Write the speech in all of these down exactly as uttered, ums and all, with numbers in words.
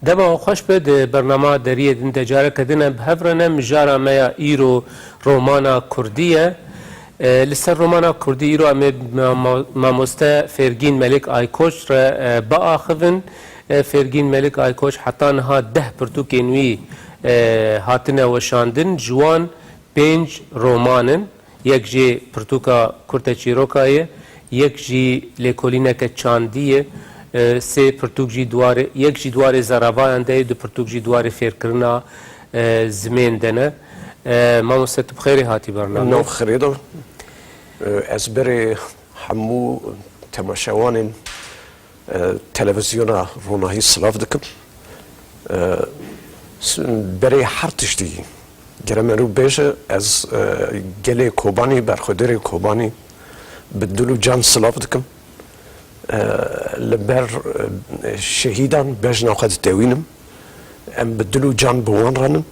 Dema we xweş be, di bernama Deriyê Din de careke din em bi hev re ne. Mijara me ya îro romana kurdî ye. E, li ser romana kurdî îro em ê ma-, ma-, mamoste Fêrgîn Melik Aykoç re, e, biaxivin. E, Fêrgîn Melik Aykoç heta niha deh pirtûkên wî, e, hatine weşandin. Ji wan pênc roman in. Yek jê pirtûka Kurte Çîroka ye, yek jî lêkolîneke çandî ye, e, sê pirtûk jî di warê, yek jî di warê zeravayan de ye, du pirtûk jî di warê fêrkirina, e, zimên de ne. E, mamoste, tu bi xêrê hatî bername. Nav xirê de, e, ez berê hemû temaşewanên e, televîzyona Ronahî silav dikim. E, s-, berê her tiştî, gere merû bêje, ez, e, gelê Kobanî, berxwedêrê Kobanî bi dil û can silav dikim. E, li ber, e, şehîdan bejna xwe ditewînim. Em bi dil û can bi wan re nin.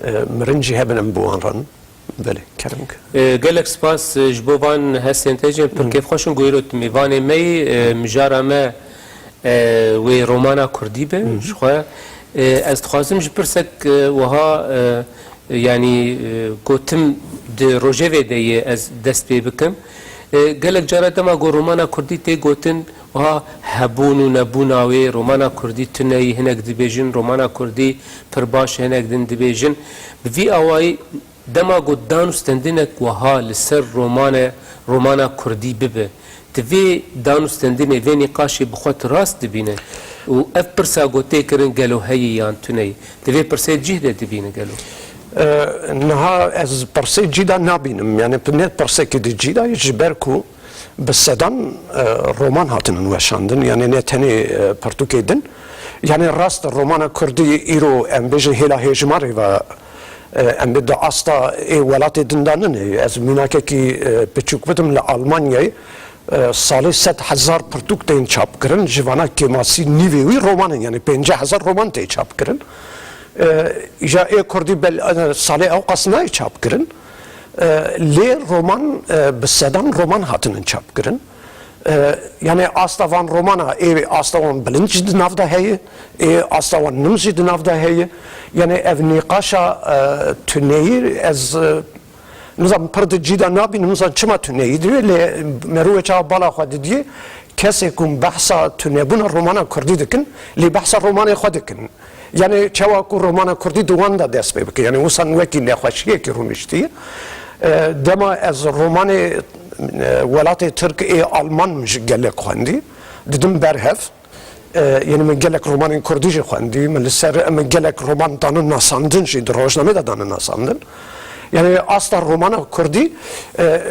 E, mirin jî hebin em bi wan re nin. Belê, kerem ke. E, gelek spas, e, ji bo van hestên te jî em pir kêfxweş in ku îro tu mêvanê me yî, e, mijara me, e, wê romana kurdî be, ji xwe. E, ez dixwazim ji pirsek, e, wiha, e, yanî, e, gotim di rojevê de yê ez dest pê bikim. E, gelek cara dema ku romana kurdî tê gotin, wiha hebûn û nebûna wê, romana kurdî tune yî, hinek dibêjin, romana kurdî pir baş, hinek din dibêjin. Bi vî awayî, dema ku dan û stendinek wiha li ser romane, romana kurdî bibe, tu vê dan û stendinê, vê nîqaşê bi xwe tu rast dibîne û ev pirsa ku tê kirin gelo heye yan tune ye? Tu vê pirsê cih de dibîne gelo? E, niha ez pirsê cî de nabînim. Yani ne pirsekî di cî de ye, ji ber ku bi sedan, e, roman hatinin weşandin. Yani ne tenê, e, pirtûkê din. Yani rast romana kurdî îro em bêjin hêla hêjmarê ve, e, em bi di asta ê welatê din de nine. Ez mînakekî, e, piçûk bidim, li Almanyayê, e, salê sed hezar pirtûk tên çapkirin, ji vana kêmasî nîvê wî roman in, yani pêncî hezar roman tê çapkirin. E, îja ê kurdî bel-, e, salê ewqas nayê çapkirin. E, lê roman, e, bi sedan roman hatinin çapkirin. E, yani asta van romana, ê asta wan bilind jî di nav de heye, ê asta wan nim jî di nav de heye. Yani ev nîqaşa, e, tuneyî ez, e, nizam pir di cî de nabînim, nizam çima tuneyî dibe, lê merû wê çawa bala xwe didiyê, kesê ku behsa tunebûna romana kurdî dikin, lê behsa romanê xwe dikin. Yani çawa ku romana kurdî di wan de dest pê bike. Yani wisa wekî nexweşiyekî rûniştî. E, dema ez romanê, e, welatê Tirk ê Alman min ji gelek xwendî, didim berhev. E, yani min gelek romanên kurdî jî xwendî, min li ser, min gelek roman danin nasandin jî, di rojnamê de danin nasandin. Yani asta romana kurdî, e,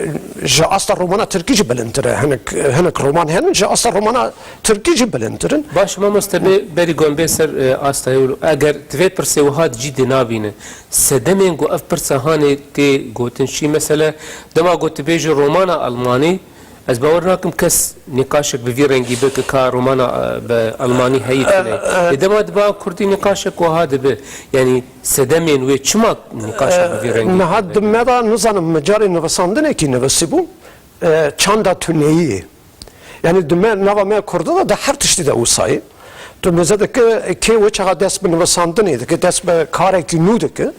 ji asta romana tirkî jî bilindtir e. Hinek, hinek roman hene ji asta romana tirkî jî bilindtir in. Baş, mamoste, bê, berî ku em bê ser, e, asta hewl, eger tu vê pirsê wiha di cî de nabîne, sedemên ku ev pirsa hanê tê gotin çi? Mesele, dema ku tu bêjî romana almanî, ez bawer nakim kes nîqaşek bi vî rengî bike ka romana, e, bi almanî heyî tune. E, e. Lê dema dibe kurdî nîqaşek wiha dibe. Yani sedemên wê çima nîqaşek bi vî rengî dibe? E, niha di me de nizanim min carê nivisandinekî nivisîbû, e, çanda tuneyî. Yani di me, nava me kurda de, di her tiştî de wisa ye. Tu mêze dike, kê wê çaxa dest bi nivisandinê dike, dest bi karekî nû dike.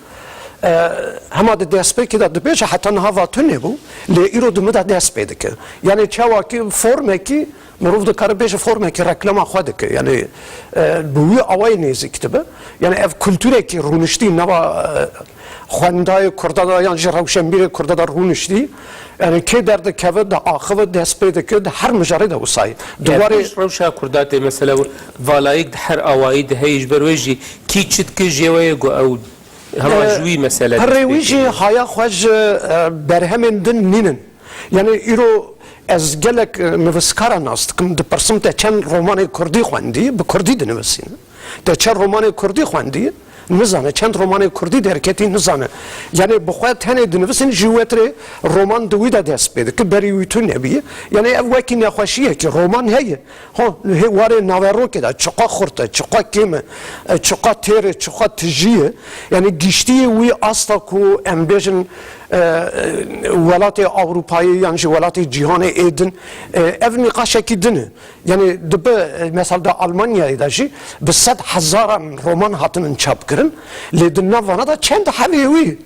E, hema di destpêkê de dibêje, heta niha va tune bû, lê îro di min de dest pê dike. Yani çawa ki formekî, mirov dikare bêje formekî reklama xwe dike. Yani, e, bi wî awayî nêzîk dibe. Yani ev kulturekî rûniştî nava, e, xwendayê kurda de yan jî rewşenbîrê kurda de rûniştî. Yani kê derdikeve, diaxive, dest pê dike, di her mijarê de wisa ye. Di warê pişt rewşa kurda tê, mesela, valayîk di her awayî de heye, ji ber wê jî kî çi dike jê we ye ku ew hema ji wî mesele dest pê dike. Pirê wî jî haya xwe ji, e, berhemên din nînin. Yani îro ez gelek, e, nivîskara nas dikim, dipirsim te çend romanê kurdî xwendî, bi kurdî dinivisînin. Te çend romanê kurdî xwendî, nizane, çend romanê kurdî derketî, nizane. Yani bi xwe tenê dinivisîn, ji wetirê roman di wî de dest pê dike, berî wî tune bî. Yani ev wekî nexweşiyekî roman heye. Ho, hê warê naverokê de çiqa xurt e, çiqa kêm e, e, çiqa têr e, çiqa tijî ye. Yani giştî wî asta ku em bêjin, e, welatê Ewropayê yan jî welatê cîhanê ê din, e, ev nîqaşekî din e. Yanî dibe, e, mesela di Almanyayê de jî bi sed hezaran roman hatinin çapkirin, lê di nav vana de çend hebê wî,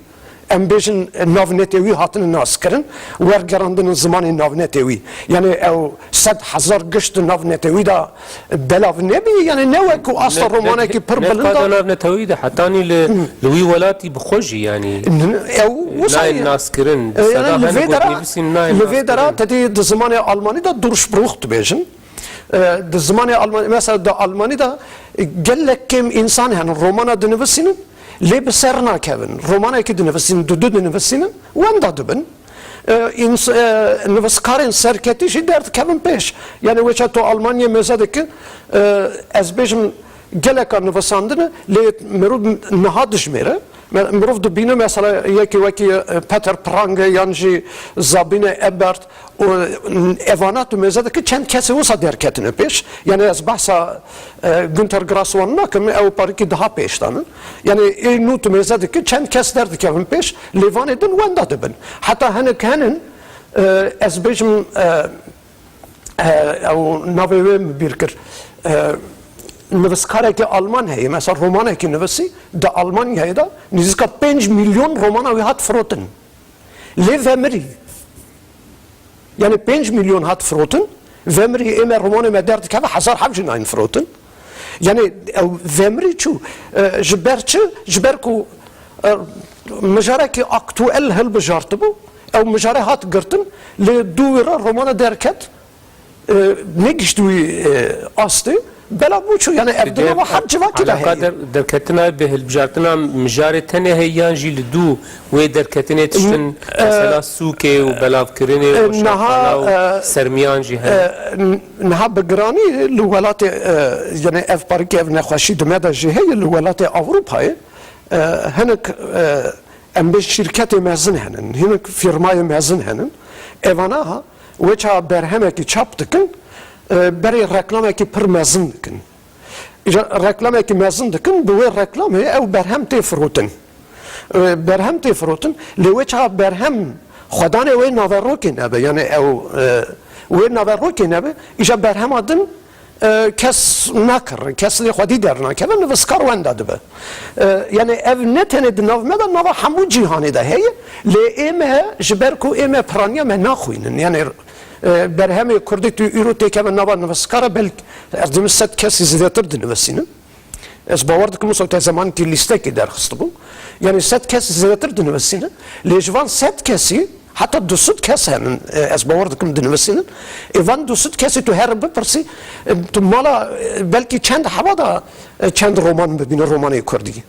em bêjin, e, navnetewî hatine naskirin, wergerandin zimanê navnetewî. Yanî ew sed hezar giş di navnetewî de belav nebî, yanî ne wek ku asta Ne, ne, romanekî pir ne bilind qada a. navnetewî de, hetanî li, li wî welatî bi xwe jî, yanî N-, ew wisa nayên ye. naskirin. E, Bi yanî seda li hene vê dera, gotinivîsîn nayên li vê dera naskirin. Te dî di zimanê almanî de Durchbruch dibêjin. E, di zimanê almanî, mesela di almanî de, e, gelek kêm însan hene romana dinivîsînin, lê bi ser nakevin. Romanekî dinivîsînin, dudu dinivîsînin, wenda dibin. E, ins-, e, nivîskarên serketî jî derdikevin pêş. Yanî weça tu Almanyê mêze dikî, e, ez bêjim geleka nivîsandin e, lê mirov niha dijmêre. Me-, mirov dibîne mesela yekî wekî, e, Peter Prange yan jî Sabine Ebert, û evana tu mêze dikî çend kesê wisa derketine pêş. Yanî ez behsa, e, Günter Grass wan nakim, ew parikî daha pêş danin. Yanî ê nû tu mêze dikî çend kes derdikevin pêş, lê vanê din wenda dibin. Heta hinek henin, e, ez bêjim, e, e, ew navê wê min bîr kir. E, nivîskarekî Alman heye, mesela romanekî nivîsî, di Almanyayê de nêzîka pênc milyon romana wî hat firotin. Lê vemirî. Yanî pênc milyon hat firotin, vemirî ê me romanê me derdikeve hezar heb jî nayên firotin. Yanî ew vemirî çû, e, ji ber çi? Ji ber ku, e, mijarekî aktuel hilbijartibû, ew mijare hat girtin, lê dû wî re romana derket, e, negihişt wî, e, astê, belav bû çû. Yanî ev di nava her civakî de heye. Alaka der-, derketina bi hilbijartina mijarê tenê heye yan jî li dû wê derketinê tiştin, e, mesela sûkê û belavkirinê û e, niha, şaxana û e, sermiyan jî hene? E, n-, niha bi giranî li welatê, e, yanî ev parikê, ev nexweşî di me de jî heye li welatê Ewropayê, e, hinek, e, em bê şîrketê mezin henin, hinek fîrmayê mezin henin. Evana ha, weça berhemekî çap dikin, e, berê reklamekî pir mezin dikin. Îca reklamekî mezin dikin, bi wê reklamê ew berhem tê firotin. E, berhem tê firotin, lê weça berhem xwedanê wê naverokê nebe, yanî ew, e, wê naverokê nebe, îca berhema din, e, kes nakirin, kes lê xwedî dernakeve, nivîskar wenda dibe. E, yanî ev ne tenê di nav me de, nava hemû cîhanê de heye, lê ê me ji ber ku ê me piraniya me naxwînin. Yanî, e, berhemê kurdî tu îro têkeve nava nivîskara, belk ez dibim sed kesî zêdetir dinivîsînin. Ez bawer dikim, wisa te zemanekî lîstekê derxistibû. Yanî sed kes zêdetir dinivîsînin. Lê ji van sed kesî, heta du sed kes henin, e, ez bawer dikim dinivîsînin. Ê van du sed kesî tu here bipirsî, e, tu mala, e, belkî çend heba de, e, çend roman bibîne romanê kurdî.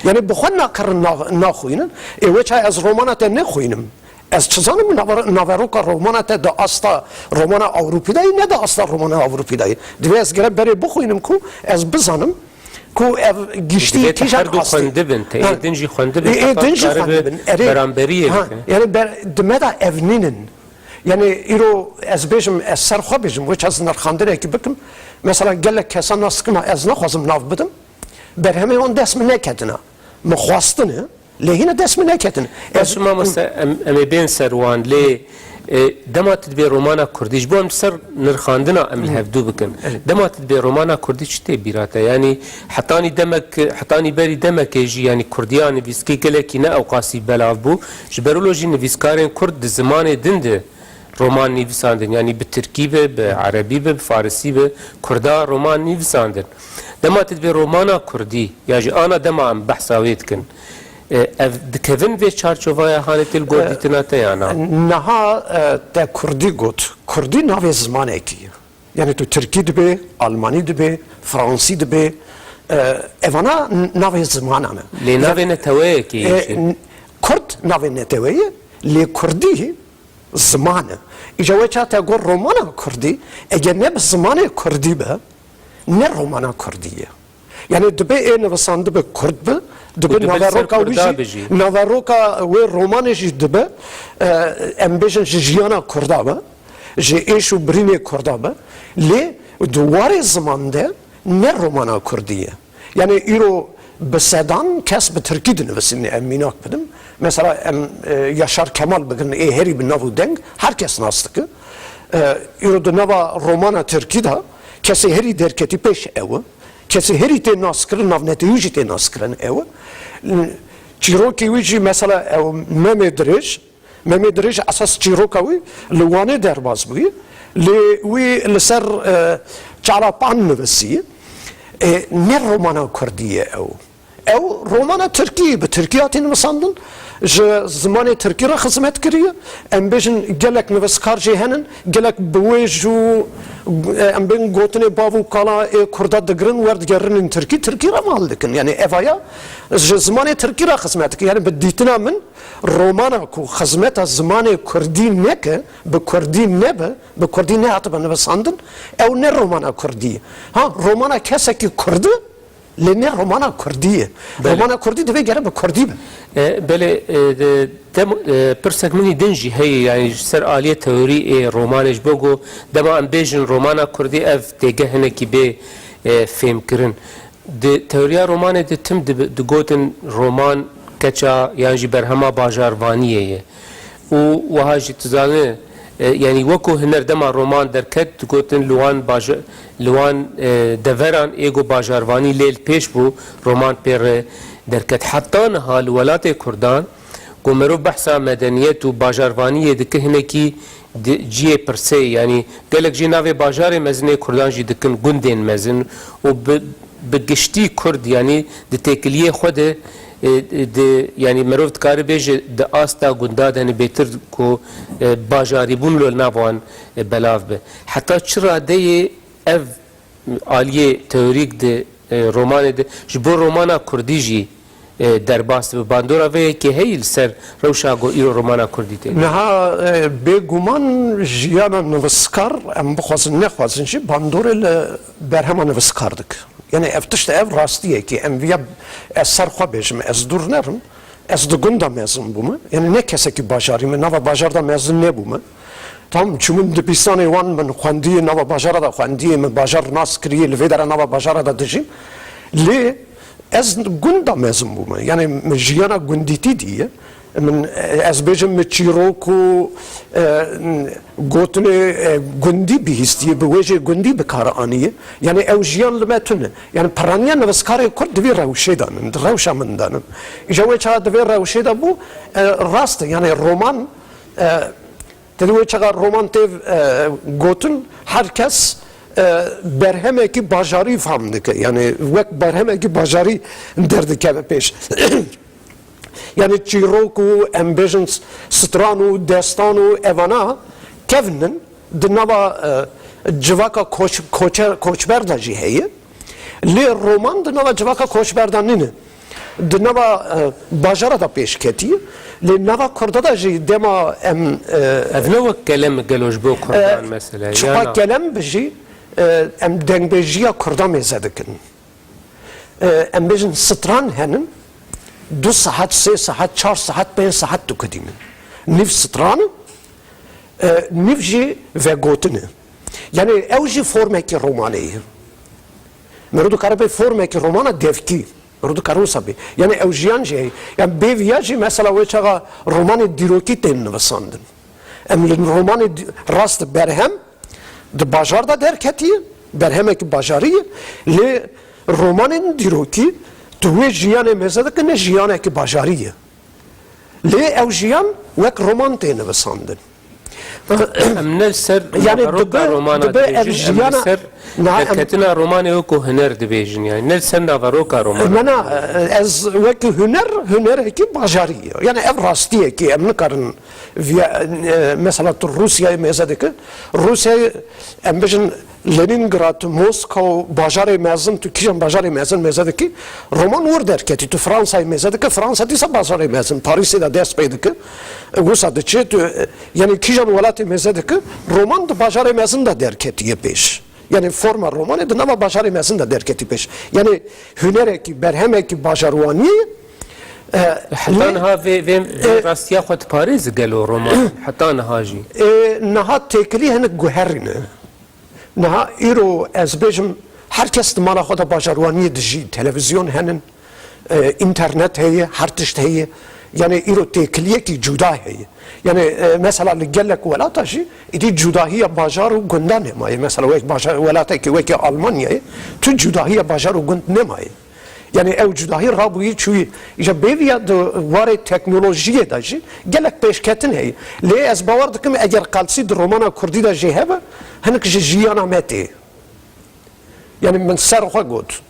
Yanî bi xwe nakirin na-, naxwînin. Ê weça ez romana te nexwînim. Ez çi zanim, naver-, naveroka romana te di asta romana Ewropî de ye, ne di asta romana Ewropî de ye. Divê ez gere berê bixwînim ku ez bizanim ku ev giştî Divê te kîjan her du astê. xwendibin, te Ha. ê din jî xwendibin, Ê, ê heta din jî dikaribe xwendibin. Erê. beramberiyê Ha, bikin. Yanî ber-, di me de ev nînin. Yanî îro ez bêjim, ez ser xwe bêjim, weça ez nirxandinekî bikim. Mesela gelek kesan nas dikim, ez naxwazim nav bidim. Berhemê wan dest min neketine. Min xwastine. Lê hîna dest min neketin. Baş e mamoste, em, em ê bên ser wan, lê, e, dema tu dibê romana kurdî, ji bo em ser nirxandina em li hevdû bikin. Evet. Dema tu dibê romana kurdî çi tê bîra te? Yanî hetanî demek, hetanî berî demekê jî, yanî kurdiya nivîskê gelekî ne ewqasî belav bû. Ji ber wilo jî nivîskarên kurd di zimanê din de roman nivîsandin. Yanî bi tirkî be, bi erebî be, bi farisî be, kurda roman nivîsandin. Dema tu dibê romana kurdî, ya jî ana dema em behsa wê dikin, e, ev dikevin vê çarçovaya hanê tê li gor E, dîtina te ya na? Niha, e, te kurdî got. Kurdî navê zimanekî ye. Yanî tu tirkî dibê, almanî dibê, fransî dibê, e, evana n-, navê zimanan e. Lê navê neteweyekê ye E, jî. n-, kurd navê neteweyê, lê kurdî ziman e. Îca weça te got romana kurdî, eger ne bi zimanê kurdî be, ne romana kurdî ye. Yanî dibe ê nivisandibe kurd be, dibe Û dibe li ser naveroka wî kurda jî, be jî. naveroka wê romanê jî dibe, e, em bêjin ji jiyana kurda be, ji êş û birînê kurda be. Lê di warê ziman de ne romana kurdî ye. Yanî îro Bi sedan kes bi tirkî dinivîsînin, em mînak bidim. Mesela em, e, Yaşar Kemal bigirin, ê herî bi nav û deng, her kes nas dike. E, îro di nava romana tirkî de kesê herî derketî pêş ew e. Kesê herî tê naskirin, navneteyî jî tê naskirin ew e. Çîrokê wî jî mesela ew Memê Dirêj, Memê Dirêj esas çîroka wî li Wanê derbas bûye. Lê wî li ser, e, Çalapan nivîsî. E, ne romana kurdî ye ew. Ew romana tirkî, bi tirkî hatî nivisandin, ji zimanê tirkî re xizmet kiriye. Em bêjin gelek nivîskar jî henin, gelek bi wê jû, em bên gotinê bav û kala ê kurda digirin, werdigerinin tirkî, tirkî re mal dikin. Yani evaya ji zimanê tirkî re xizmet dikin. Yani bi dîtina min romana ku xizmeta zimanê kurdî neke, bi kurdî nebe, bi kurdî nehatibe nivisandin, ew ne romana kurdî ye. Ha, romana kesekî kurd e, lê ne romana kurdî ye. Belê. Romana kurdî divê gere bi kurdî be. E, belê, e, de, dem, e, pirsek min î din jî heye, yani ji ser aliyê teorî ê romanê, ji bo ku dema em bêjin romana kurdî, ev têgeh hinekî bê, e, fêmkirin. Di teoriya romanê de tim dibi-, digotin roman keça yan jî berhema bajarvaniyê ye. Û wiha jî tu zanî, e, yanî wekû huner dema roman derket, digotin li wan baja-, li wan, e, deveran ê ku bajarvanî lê li pêş bû, roman pê re derket. Heta niha li welatê Kurdan ku merov behsa medeniyet û bajarvaniyê dike, hinekî di cihê pirsê, yanî gelek jî navê bajarê mezinê Kurdan jî dikin gundên mezin û bi, bi giştî Kurd, yanî di têkiliyê xwe de, e, di, yanî merov dikare bêje di asta gunda de, ne bêtir ku, e, bajarîbûn li nav wan, e, belav be. Heta çi radeyê ev aliyê teorîk di, e, romanê de, ji bo romana kurdî jî, e, derbas dibe. Bandora vê yekê heyî li ser rewşa ku îro romana kurdî tê. Niha, e, bêguman jiyana nivîskar, em bixwazin nexwazin jî, bandorê li berhema nivîskar dike. Yani ev tişt, ev rastiyekî, em viya ez ser xwe bêjim, ez dûr nerim. Ez di gunda mezin bûme. Yani ne kesekî bajarî me, nava bajar de mezin nebûme. Tam çûmin dibistanê wan, min xwendiye, nava bajara de xwendiye, min bajar nas kiriye, li vê dera nava bajara de dijîm. Lê ez gunda mezin bûme. Yani min jiyana gundîtî diye. Min, ez bêjim, min çîrok û, e, gotinê, e, gundî bihîstiye, bi wêjê gundî bi kar aniye. Yani ew jiyan li me tune. Yani piraniya nivîskarê Kurd di vî rewşê de nin, di rewşa min de nin. Îja wê çaxa di vê rewşê de bû, e, rast e. Yani roman, e, te di wê çaxa roman tê, e, gotin, her kes, e, berhemekî bajarî fam dike. Yani wek berhemekî bajarî derdikeve pêş. Yani çîrok û, em bêjin, stran û destan û evana kevn in di nava, e, civaka koç-, koçer-, koçber de jî heye. Lê roman di nava civaka koçber de nîne. Di nava, e, bajara de pêş ketiye. Lê nava kurda de jî dema em, e, Ev ne wek kelem gelo ji bo kurdan, e, mesela, çiqa ya na? Kelem bi jî, e, em dengbêjiya kurda mêze dikin. E, em bêjin stran henin, du saet, sê saet, çar saet, pênc saet tu kidînin. Nîv stran e, nîv jî vegotin e. Yani ew jî formekî romanê ye. Mero dikare bê formekî romana devkî. Mero dikare wisa bê. Yani ew jiyan jî heye. Yani bê viya jî mesela wê çaxa romanê dîrokî tên nivisandin. Em li romanê dî-, rast berhem, di bajar de derketiye, berhemekî bajarî ye, lê romanên dîrokî, tu wê jiyanê mêze dike, ne jiyanekî bajarî ye. Lê ew jiyan wek roman tê nivisandin. Em ne li ser, yani, naveroka dibe, romana dibe ev dibêjin, em li jiyana, ser na, em derketina romanê wekû huner dibêjin, yani ne li ser naveroka romana. Na, na, ez wekî huner, hunerekî bajarî ye. Yani ev rastiyekî em nikarin Viya, e, mesela tu Rûsyayê mêze dike. Rûsyayê, em bijin Leningrad, Moskow, bajarê mezin, tu kîjan bajarê mezin mêze dikî, roman wir derketî. Tu Fransayê mêze dike, Fransa dîsa bajarê mezin, Parîsê de dest pê dike. E, wisa diçe, tu, e, yani kîjan welatê mêze dike, roman di bajarê mezin de derketiye pêş. Yani forma romanê di nava bajarê mezin de derketî pêş. Yani hunerekî, berhemekî bajarwaniyê, e, heta niha vê, vê, vê e, rastiya xwe diparêze gelo roman? Heta niha jî. E, niha têkilî hinek guherîne. Niha îro ez bêjim, her kes di mala xwe de bajarwaniyê dijî, televîzyon henin, E, înternet heye, her tişt heye. Yani îro têkiliyekî cuda heye. Yani, e, mesela li gelek welata jî îdî cudahiya bajar û gunda nemaye. Mesela wek bajar, welatekî wekî Almanyayê tu cudahiya bajar û gund nemaye. Yani ew cudahî rabûyî çûyî. Îja bêviya di warê teknolojiyê de jî gelek pêşketin heye. Lê ez bawer dikim eger qelsî di romana kurdî de jê hebe, hinek ji jiyana me tê. Yani min ser xwe got,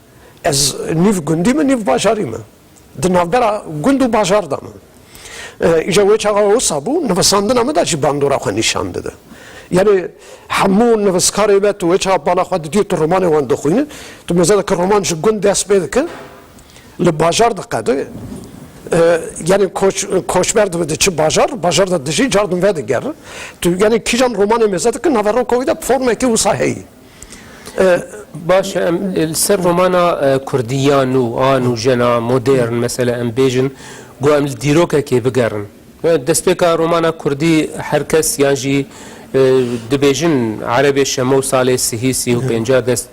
ez nîv gundî me, nîv bajarî me. Di navbera gund û bajar de me. E, îja wê çaxa wisa bû, nivîsandina min de jî bandora xwe nîşan dide. Yani hemû nivîskarê me, tu wê çaxa bala xwe didî, tu romanê wan dixwîne, tu mêze dike roman ji gund dest pê dike, li bajar diqede. E, yani koç, koçber dibe diçi bajar, bajar de dijî, cardin vedigere. Tu yani kîjan romanê mêze dike, naveroka wî de formekî wisa heye. E, Baş e, em, e, li ser romana, e, kurdî ya nû, a nûjen a modern, mesela em bêjin, ku em li dîrokekê bigerin. E, destpêka romana kurdî her kes yan jî, e, dibêjin Erebê Şemo salê sihî, sî û pênca dest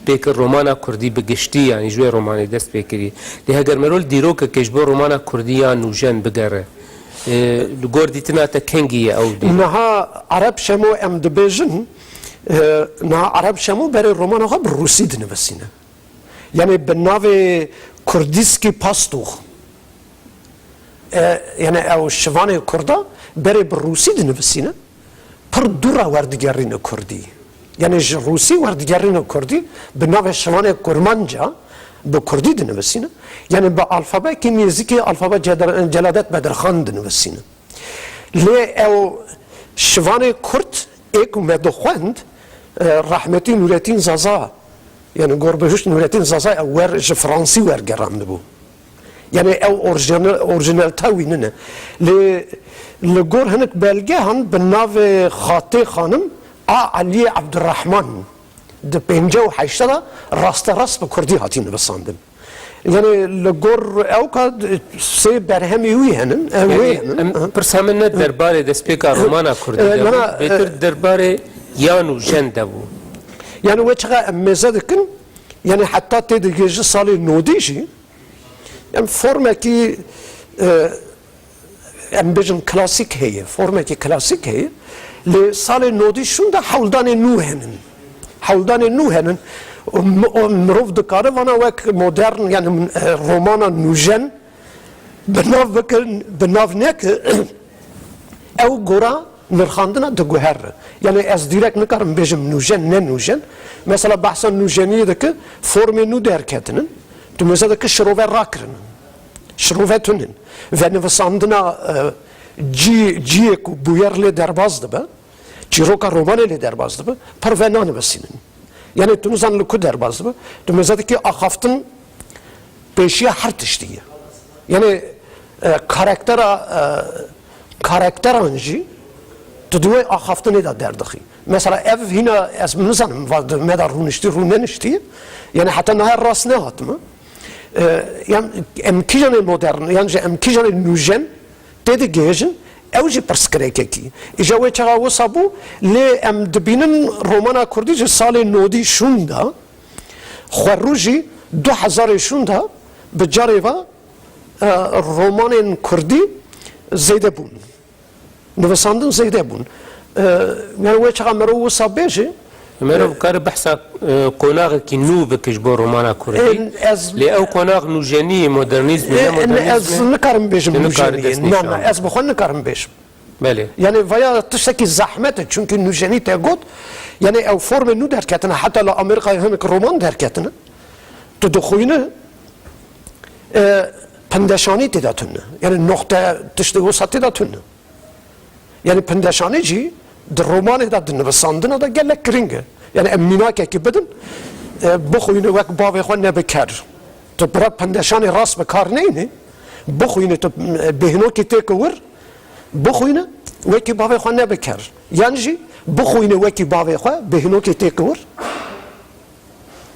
pê kir romana kurdî bi giştî, yanî ji wê romanê dest pê kirî. Lê heger merov li dîrokekê ji bo romana kurdî ya nûjen bigere, e, li gor dîtina te kengî ye ew dîrok? Niha Ereb Şemo em dibêjin, e, niha Ereb Şemo berê romana xwe bi rûsî dinivîsîne. Yani bi navê Kurdîskî Pastuh. E, yani ew şivanê kurda berê bi rûsî dinivîsîne, pir dû re werdigerîne kurdî. Yani ji rûsî werdigerîne kurdî, bi navê şivanê kurmanca bi kurdî dinivîsîne. Yani bi alfabekî nêzîkî alfabe Cedr-, Celadet Bedirxan dinivîsîne. Lê ew şivanê kurd ê ku me dixwend, e, rehmetî Nûretîn Zaza, yani gorbihişt Nûretîn Zaza ew wer ji fransî wergerandibû. Yani ew orijinal-, orijinalite wî nine. Lê li gor hinek belgehan bi navê Xatê Xanim a Eliyê Ebdurrahman di pêncî û heşt de rasterast bi kurdî hatî nivîsandin. Yani li gor ew ka sê berhemê wî henin, e, wê Yani henin. em, Aha. pirsa min ne derbarê destpêka romana kurdî E, de bû, nana, e, bêtir derbarê yan û jen de bû. Yani wê çaxa em mêze dikin, yani heta tê digihê ji salê nodî jî, em formekî, e, em bêjin klasîk heye, formekî klasîk heye. Lê salê nodî şûnde hewldanê nû henin. Hewldanê nû henin. Û mi-, û mirov dikare vana wek modern, yani, e, romana nûjen bi nav bikin, bi nav neke, ew gora nirxandina diguhere. Yani ez dîrek nikarim bêjim nûjen, ne nûjen. Mesela behsa nûjeniyê dike, formê nû derketinin. Tu mêze dike şirove rakirinin. Şirove tunin. Ve nivîsandina, e, cî-, ciyê ku bûyer lê derbas dibe, çîroka romanê lê derbas dibe, pir ve nanivîsînin. Yani tu nizan li ku derbas dibe, tu mêze dikî axaftin pêşiya her tiştî ye. Yani, e, karaktera, e, karakteran jî tu di wê axaftinê de derdixî. Mesela ev hîna ez nizanim va di me de rûniştî rû neniştî. Yani heta niha rast nehatime. E, yan em kîjanê modern, yan jî em kîjanê nûjen tê digihêjin, ew jî pirsgirêkekî. Îja wê çaxa wisa bû, lê em dibînin romana kurdî ji salê nodî şûnda, xwerû jî du hezarê şûnda bi carê ve, e, romanên kurdî zêde bûn. Nivîsandin zêde bûn. E, yani wê çaxa mero wisa bêje, Mero e, kare behsa, e, qonaxekî nû bike ji bo romana kurdî. E, ez Lê ew qonax nûjenî, modernîzmî, ne E, modernîzmî? ez nikarim bêjim Tu nikarî nûjenî. dest Na, na, nîşan ez bi xwe nikarim bêjim. Belê. Yani vaya tiştekî zehmet e, çünkü nûjenî te got, yani ew formê nû derketine, heta li Amerîkayê hinek roman derketine. Tu dixwîne, e, pindeşanî tê de tune. Yani noxte tiştê wisa tê de tune. Yani pindeşanî jî di romanê de, di nivîsandina de gelek giring e. Yani em mînakekî bidin, e, bixwîne wek bavê xwe nebe ker. Tu bira pindeşanê rast bi kar neyne, bixwîne tu, e, bêhnokê têke wir, bixwîne wekî bavê xwe nebe ker. Yan jî bixwîne wekî bavê xwe bêhnokê têke wir.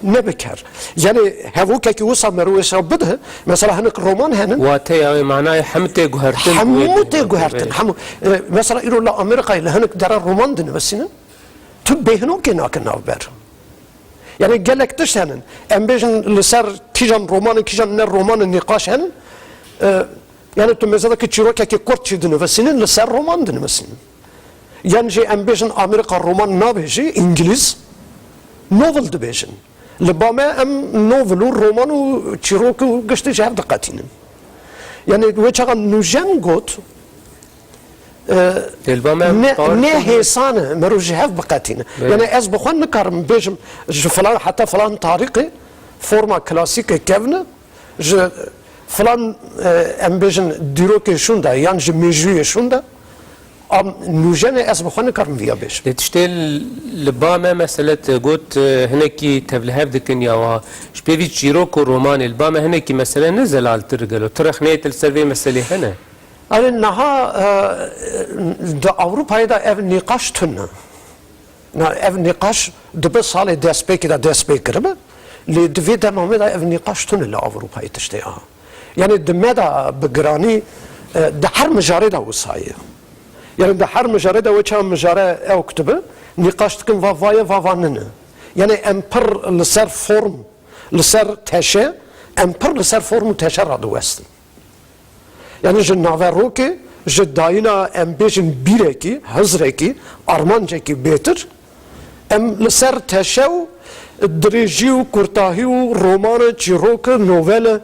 Nebe ker. Yani hevokekî wisa mero wisa bide, mesela hinek roman henin. Wateya wê manayê hemû tê guhertin. Hemû tê guhertin. Hemû. E, mesela îro li Amerîkayê li hinek dere roman dinivîsînin. Tu bêhnokê nake navber. Yani gelek tişt henin. Em bêjin li ser kîjan romanê, kîjan ne romanê nîqaş henin. E, yani tu mêze de ki çîrokekê kurt çi dinivîsînin, li ser roman dinivîsînin. Yan jî em bêjin Amerîka roman nabêjî, îngilîz novel dibêjin. Li ba me em novel û roman û çîrok û giştî ji hev diqetînin. Yani wê çaxa nûjen got, e, Dê li ba me em ne, bawer ne bikin. Hêsan e, mero ji hev biqetîne. Evet. Yani ez bi xwe nikarim bêjim ji filan heta filan tarîxê forma klasîkê kevne, ji filan, e, em bêjin dîrokê şûnde yan ji mêjûyê şûnde, am nûjenê ez bi xwe nikarim viya bêjim. Lê tiştê li ba me mesele te got, e, hinekî tevlihev dikin ya wa. Ji pêvî çîrok û romanê li ba me hinekî mesele ne zelaltir gelo. Tu rexneyê te li ser vê meselê hene? Erê niha, e, di Ewropayê de ev nîqaş tune. Na, ev nîqaş dibe salê destpêkê de dest pê kiribe. Lê di vê dema me de ev nîqaş tune li Ewropayê tiştê aha. Yani di me de bi giranî, e, di her mijarê de wisa ye. Yani di her mijarê de wê çawa mijare ew kitibe, nîqaş dikin va va ye, va va nine. Yani em pir li ser form, li ser teşe, em pir li ser form û teşe radiwestin. Yani ji naverokê, ji dayîna em bêjin bîrekî, hizrekî, armancekî bêtir, em li ser teşe û dirêjî û kurtahî û romanê, çîrokê, novelê,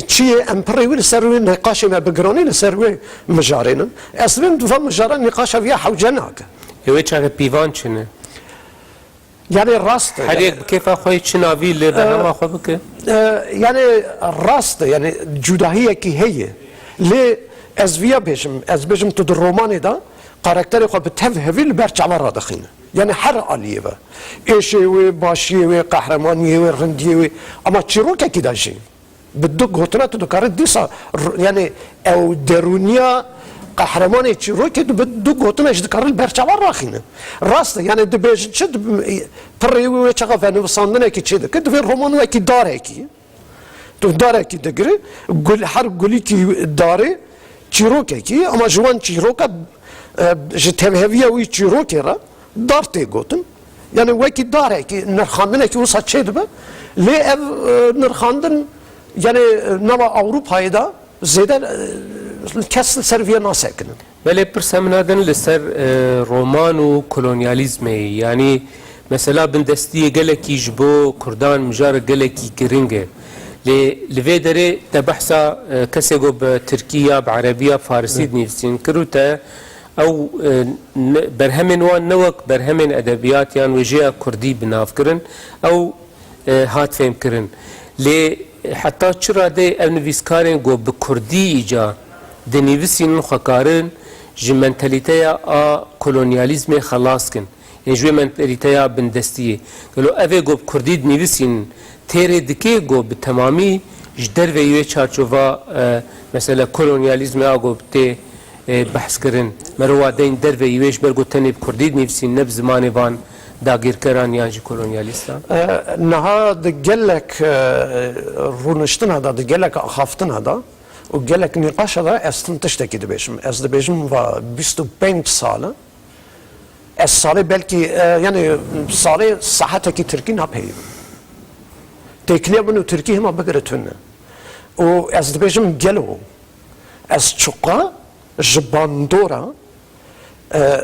çi ye, em pirê wî li ser wê nîqaşê me bi giranî li ser wê mijarênin. Ez dibêm di van mijara nîqaşa viya hewce nake. Ê wê çaxê pîvan çi ne? Yani rast e, Her yani, yek bi kêfa xwe yê çi navî li berhema xwe bike. E, yani rast e, yani cudahiyekî heye. Lê ez viya bêjim, ez bêjim tu di romanê de karakterê xwe bi tev hevî li ber çavan radixîne. Yani her aliyê ve. Êşê wê, başiyê wê, qehremaniyê wê, rindiyê wê. Ama çîrokekî de jî. Bi du gotina tu dikarî dîsa r-, yani ew derûniya qehremanê çîrokê tu bi du gotina ji dikarî li ber çavan raxîne. Rast e, yani dibêjin çi, dib-, pirê wî wê çaxa venivîsandinekî çê dike, divê roman wekî darekî, tu darekî digirî, gul, her gulîkî darê çîrokekî, ama ji wan çîroka, e, ji tevheviya wî çîrokê re dar tê gotin. Yani wekî darekî, nirxandinekî wisa çêdibe. Lê ev, e, nirxandin, yani, e, nava Ewropayê de zêde, e, kes li ser vê nasekinin. Belê pirsa min a din li ser, e, roman û kolonyalîzmê ye. Yani mesela bindestiyê gelekî ji bo Kurdan mijarek gelekî giring e. Lê li vê derê te behsa, e, kesê ku bi tirkî ya bi erebî ya bi farisî dinivîsîn kir û te ew, e, ne, berhemên wan ne wek berhemên edebiyat yan wêjeya kurdî bi nav kirin, ew, e, hat fêhm kirin. Lê heta çi radeyê ev nivîskarên ku bi kurdî îca dinivîsînin xwe karin ji mentalîteya a kolonyalîzmê xelas kin? Ê ji wê mentalîteya bindestiyê. Gelo ev ê ku bi kurdî dinivîsînin têrê dike ku bi temamî ji derveyî wê çarçova, e, mesela kolonyalîzmê a ku tê, e, behs kirin, merova deyn derveyî wê ji ber ku tenê bi kurdî dinivîsînin, ne bi zimanê van dagirkeran yan jî kolonyalîstan? E, niha di gelek, e, rûniştina de, di gelek axaftina de û gelek nîqaşa de ez tim tiştekî dibêjim. Ez dibêjim va bîst û pênc sal e. Ez salê belkî, e, yani salê saetekî tirkî napeyivim. Têkiliya min û tirkî hema bigire tune. Û ez dibêjim gelo ez çiqa ji bandora, e,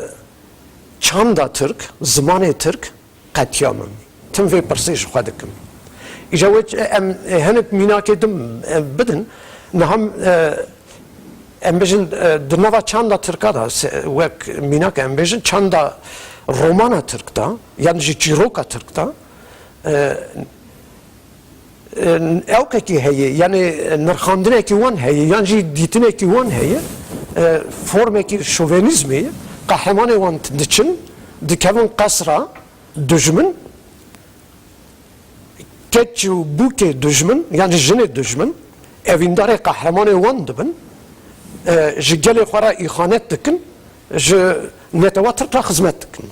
çanda tirk, zimanê tirk qetiyamin. Tim vê pirsê ji xwe dikim. Îja wê em, e, hinek mînakê din, e, bidin. Niha, e, em bêjin, e, di nava çanda tirka de, se-, wek mînak em bêjin, çanda romana tirk de, yan jî çîroka tirk de, e, e, ewkekî heye, yani nirxandinekî wan heye, yan jî dîtinekî wan heye, e, formekî şovenîzmê, qehremanê wan diçin, dikevin qesra, dijmin, keç û bûkê dijmin, yan jî jinê dijmin, evîndarê qehremanê wan dibin, e, ji gelê xwe re îxanet dikin, ji netewa tirk re xizmet dikin.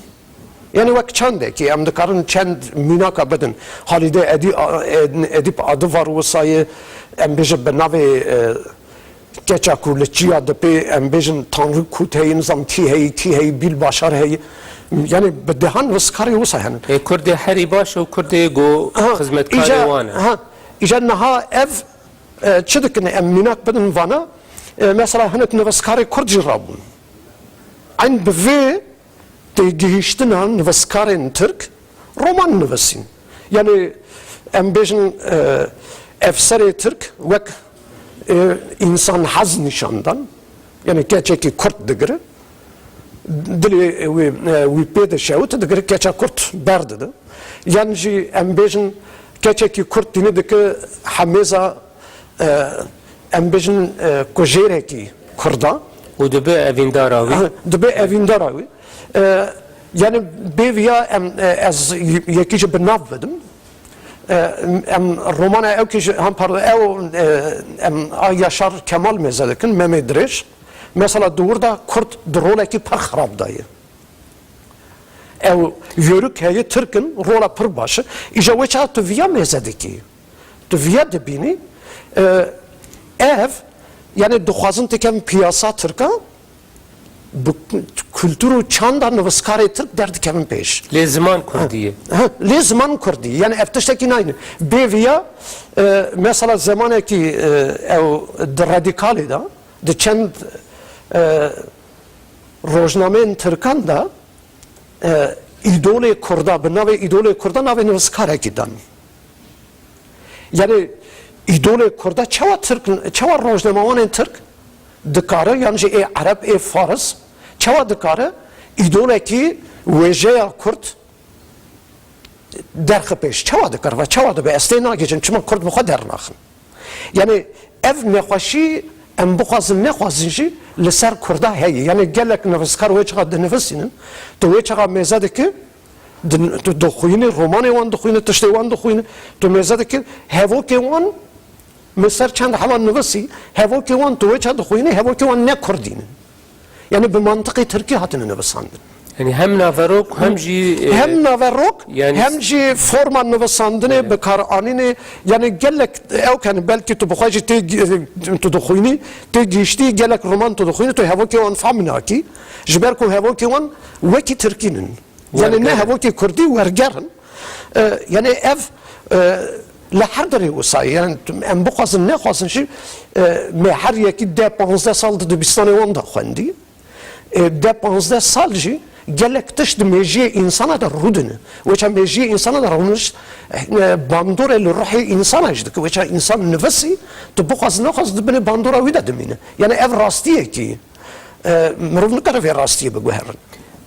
Yani wek çandekî em dikarin çend mînaka bidin. Halîde Edî-, Edîp Adivar wisa ye, em bêjin bi navê, e, Keça ku li çiya dipê, em bêjin, Tanrı Kut heyî, nizam kî heyî, kî heyî, Bîl Başar heyî. Yani bi dehan nivîskarê wisa hene. E, Kurdê herî baş û Kurdê ku Ha, xizmetkarê îca, wan e. Ha, îca niha ev, e, çi dikin, em mînak bidin vana, e, mesela hinek nivîskarê Kurd jî rabûn. Eyn bi vê têgihiştina nivîskarên Tirk roman nivîsîn. Yani em bêjin, e, efserê Tirk wek, e, însan hez nîşan dan. Yani keçekî Kurd digire, dilê wî, e, wî pê dişewit, digire keça Kurd berdide. Yan jî em bêjin keçekî Kurd tînî dike hemêza, e, em bêjin, e, kujêrekî Kurda. Û dibe evîndara wî. Ha, dibe evîndara wî. E, yani bê viya em, e, ez yekî jî bi nav bidim. E, em romana ew kî jî, hem pardon, ew, e, em a Yaşar Kemal mêze dikin, Memê Dirêj. Mesela di wir de Kurd di rolekî pir xirab de ye. Ew yörük heye, Tirk in, rola pir baş e. Îja wê çaxa tu viya mêze dikî. Tu viya dibînî, e, ev, yani dixwazin têkevin piyasa Tirka, bi kultur û çanda nivîskarê Tirk derdikevin pêş. Lê ziman Kurdî ye. Ha, ha, lê ziman Kurdî. Yani ev tiştekî nayne. Bê viya, e, mesela zemanekî, e, ew di Radikalê de, di çend, e, rojnameyên Tirkan de, e, îdolê Kurda, bi navê îdolê Kurda navê nivîskarekî dan. Yani îdolê Kurda çawa Tirk, çawa rojnamewanên Tirk dikare, yan jî ê Ereb, ê Faris, çawa dikare îdolekî wêjeya Kurd derxe pêş? Çawa dikare ve çawa dibe? Ez tê nagihîjim, çima Kurd bi xwe dernaxin. Yani ev nexweşî, em bixwazin nexwazin jî, li ser Kurda heye. Yani gelek nivîskar wê çaxa dinivîsînin, tu wê çaxa mêze dike, din-, tu dixwînî, romanê wan dixwînî, tiştê wan dixwînî, tu mêze dike, hevokê wan, min ser çend heval nivîsî, hevokê wan tu wê çaxa dixwînî, hevokê wan ne Kurdî ne. Yani bi mantiqê Tirkî hatine nivisandin. Yani hem naverok hem jî, e, Hem naverok, yani hem jî forma nivisandinê, Evet. bikaranînê. Yani gelek ew, yani belkî tu bi xwe jî tê gi-, tu dixwînî, tê gihiştî, gelek roman tu dixwînî, tu hevokê wan fehm nakî. Ji ber ku hevokê wan wekî Tirkî nin. Yani ne Werger in. hevokê Kurdî, werger in. E, yani ev, e, li her derê wisa ye. Yani em bixwazin nexwazin jî, e, me her yekî deh panzdeh sal di dibistanê wan de xwendî. E, deh panzdeh sal jî gelek tişt di mêjiyê însana de rûdine. Weça mêjiyê însana de rûniş, e, bandorê li ruhê însana jî dike. Weça însan nivîsî, tu bixwaz nexwaz di binê bandora wî de dimîne. Yani ev rastiyekî, e, mirov nikare vê rastiyê biguherin.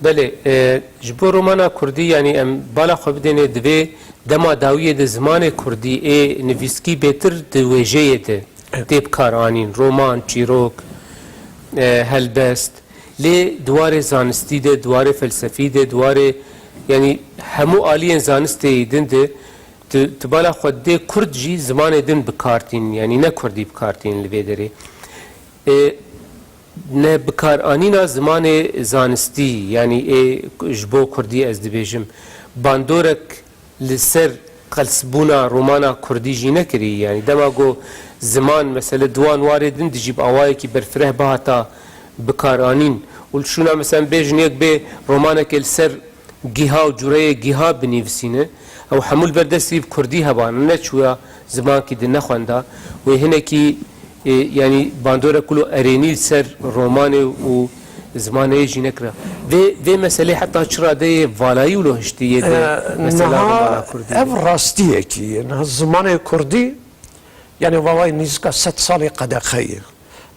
Belê, e, ji bo romana Kurdî, yani em bala xwe bidêne, divê dema dawiyê de zimanê Kurdî ê nivîskî bêtir di wêjeyê de Evet. tê bikaranîn. Roman, çîrok, e, helbest. Lê di warê zanistî de, di warê felsefî de, di warê, yani hemû aliyên zanistê yê din de, tu, tu bala xwe dê Kurd jî zimanê din bi kar tînin, yani ne Kurdî bi kar tînin li vê derê. E, ne bikaranîna zimanê zanistî, yani ê ji bo Kurdî ez dibêjim, bandorek li ser qelsbûna romana Kurdî jî nekirî. Yani dema ku ziman, mesele, di wan warê din de jî bi awayekî berfireh bihata bikaranîn û li şûna, mesela, bêjin yek bê romanekê li ser giha û cureyê giha binivîsîne, ew hemû li ber destî bi Kurdî hebane, neçûya zimankî din nexwenda. Wê hinekî, e, yani bandorek wilo erênî li ser romanê û zimanê yê jî nekira. Vê, vê meselê heta çi radeyê valayî wilo hiştî yê di E, mesela niha romana Kurdî ev de? rastiyekî ye. Niha zimanê Kurdî, yani, valayî nîzika sed salê qedexe ye.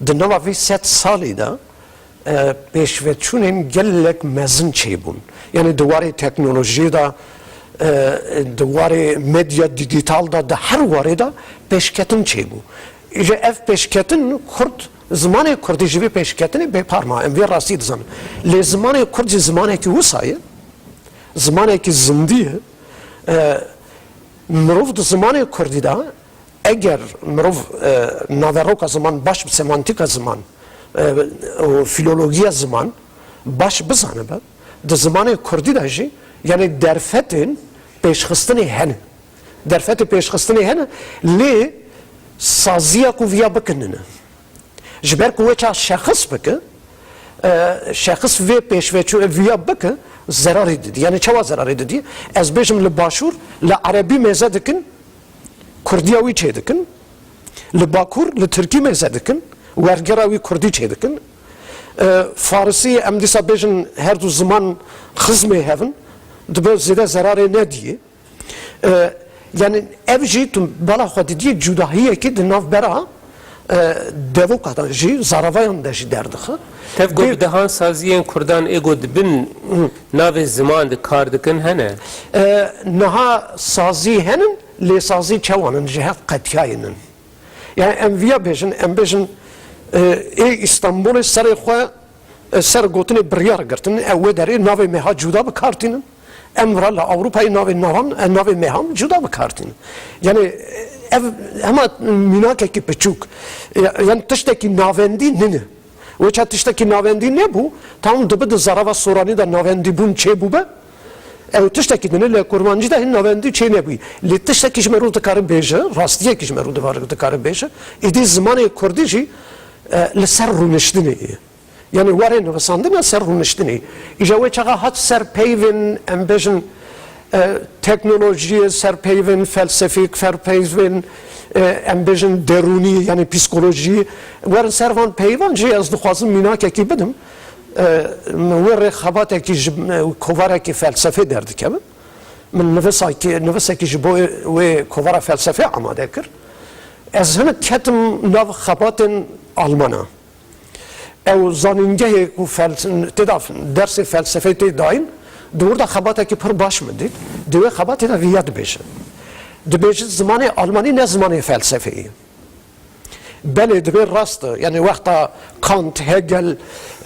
Di nava vî sed salî de, e, pêşveçûnên gelek mezin çêbûn. Yani di warê teknolojiyê de, e, di warê medya dîjîtal de, di her warê de pêşketin çêbû. Îja ev pêşketin Kurd, zimanê Kurdî ji vê pêşketinê bêpar ma. Em vê rastî dizanin. Lê zimanê Kurd jî zimanekî wisa ye. Zimanekî zindî ye. E, mirov di zimanê Kurdî de, eger mirov, e, naveroka ziman baş bi, semantîka ziman, e, û fîlologiya ziman baş bizanibe, di zimanê Kurdî de jî, yani, derfetên pêşxistinê hene. Derfetê pêşxistinê hene, lê saziya ku viya bikin nine. Ji ber ku wê çax şexis bike, e, şexis vê pêşveçû-, viya bike, zerarê didî. Yani çawa zerarê didî? Ez bêjim li Başûr, li Erebî mêze dikin, Kurdiya wî çêdikin. Li Bakur, li Tirkî mêze dikin, wergera wî Kurdî çêdikin. E, Farisî, em dîsa bêjin her du ziman xizmê hev in, dibe zêde zerarê nediyê. E, yani ev jî tu bala xwe didiyê cudahiyekî di navbera, e, devoka de jî, zaravayan de jî derdixe. Tev ku Dê- bi dehan saziyên Kurdan ê ku di bin navê ziman de kar dikin hene? E, niha sazî henin, lê sazî çewan in, ji hev qetiyayên in. Yani em viya bêjin, em bêjin, e, ê Îstanbulê serê xwe, e, ser gotinê biryar girtin, ew wê derê navê meha cuda bi kar tînin. Em vira li Ewropayê navê navan, e, navê mehan cuda bi kar tînin. Yani, e, ev hema mînakekî piçûk, e, yani tiştekî navendî nîne. Wê çax tiştekî navendî nebû, tam dibe di zarava soranî de navendîbûn çêbûbe. Ew tiştekî din e, li kurmancî de hin navendî çê nebûyî. Lê tiştekî ji me re dikare bêje, rastiyekî ji me re dikare bêje, êdî zimanê kurdî jî, e, li ser rûniştinê ye. Yani warê nivisandinê ser rûniştinê. Îja wê çaxa hat ser peyvên, em bêjin, e, teknolojiyê, ser peyvên felsefîk, ser peyvên, e, em bêjin derûnî, yani psîkolojiyê, werin ser van peyvan jî ez dixwazim mînakekî bidim. E, min wê rê xebatekî ji, e, kovarekî felsefê derdikevim. Min nivisakî-, nivisekî ji bo wê kovara felsefê amade kir. Ez hinek ketim nav xebatên Almana. Ew zanîngehê ku fel-, tê de dersê felsefê tê dayîn, di wir de xebatekî pir baş min dît. Di wê xebatê de viya dibêje. Dibêje zimanê almanî ne zimanê felsefeyê ye. Belê, divê rast e. Yani wexta Kant, Hegel,